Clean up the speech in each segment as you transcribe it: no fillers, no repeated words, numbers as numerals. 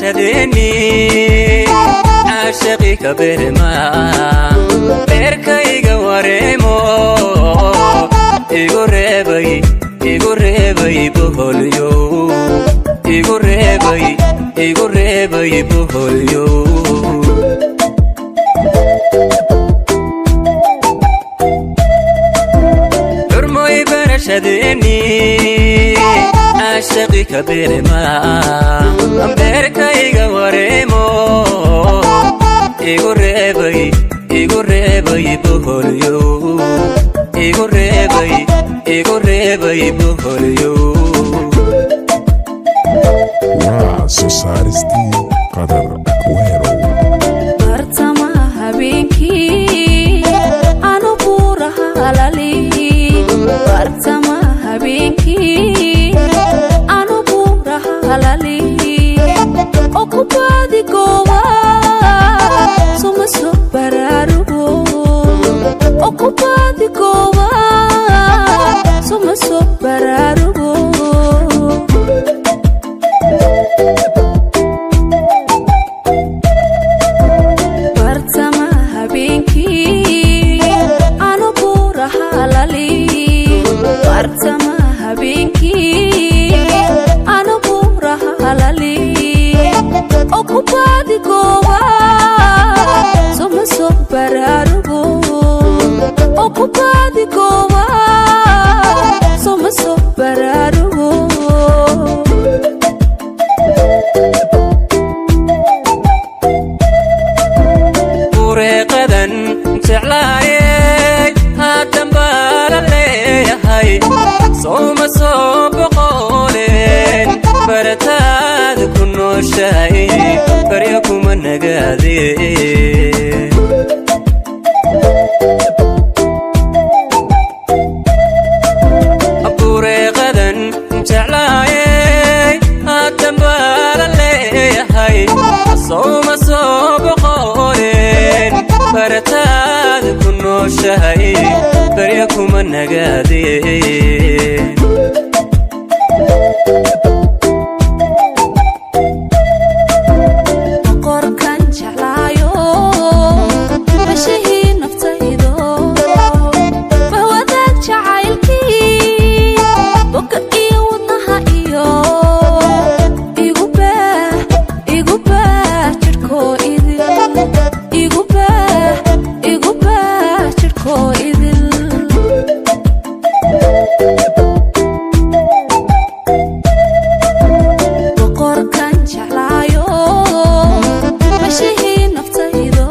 Barashadeeni caashaqi ka berma, beerkayga wareemo, igu reebay, igu reebay boholyo, igu reebay, igu reebay boholyo. Xurmoy barashadeeni caashaqi ka berma, beerkayga wareemo, igu reebay, igu reebay boholyo, igu reebay, igu reebay boholyo. Waa soo saaristii Qadar Akwerow. Bartamaha habeenkii anu buuraha halali, bartamaha habeenkii anu buuraha halali oo ku baadi gooba, suma soo baraarugo oo ku baadi gooba, suma soo baraarugo. Bartama habeenkii anu buuraha lali, bartama habeenkii anu buuraha lali oo ku baadi gooba, suma soo baraarugo oo ku baadi gooba, suma soo baraarugo. Bureeqadan jeclaayey haatan baa la leeyahay, sowma soo boqooleen barataada ku nooshahay, baryo kuma nagaadeen. Bureeqadan jeclaayey haatan baa la leeyahay, sowma soo boqooleen barataada ku nooshahay, baryo kuma nagaadeen. Boqorkan jeclaayo, bashihii naftaydo, bahwadaag jacaylkii boga iyo wadnaha iyo igu baah, igu baah jidhkoo idil, igu baah, igu baah jidhkoo idil. Boqorkan jeclaayo, bashihii naftaydo,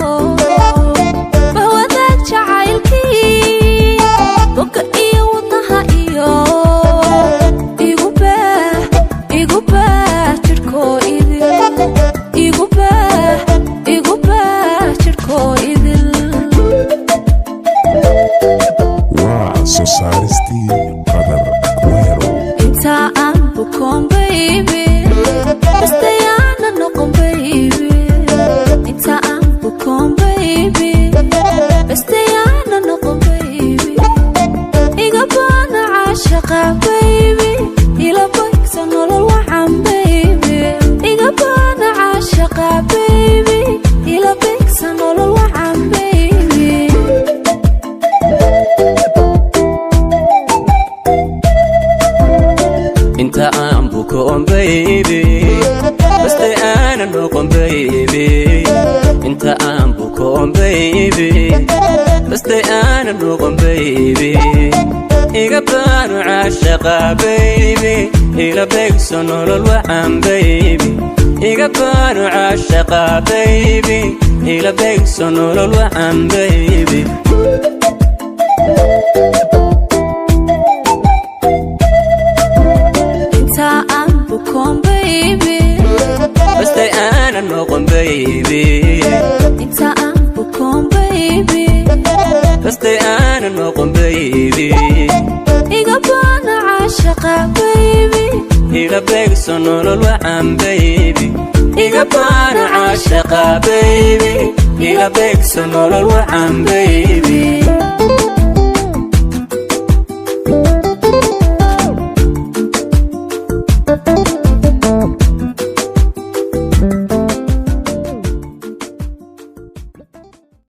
bahwadaag jacaylkii boga iyo wadnaha iyo igu baah, igu baah jidhkoo idil, igu baah, igu baah jidhkoo idil. Waa soo saaristii Qadar Akwerow. Inta aan bukoon baby, bastayaana noqon baby, inta aan bukoon baby, bastayaana noqon baby, iga baana caashaqa baby, ila baygsa nolol wacan baby, iga baana caashaqa baby, ila baygsa nolol wacan baby. Inta aan bukoon baby, baste aanan noqon baby, inta aan bukoon baby, baste aanan noqon baby, iga baanu caashaqa baby, ila beegso nolol wacan baby, iga baanu caashaqa baby, ila beegso nolol wacan baby. Inta aan bukoon baby, Baste aanan noqon baby, inta aan bukoon baby, baste aanan noqon baby, iga baana caashaqa baby, ila beegso nolol wacan baby, iga baanu caashaqa baby, ila beegso nolol wacan baby.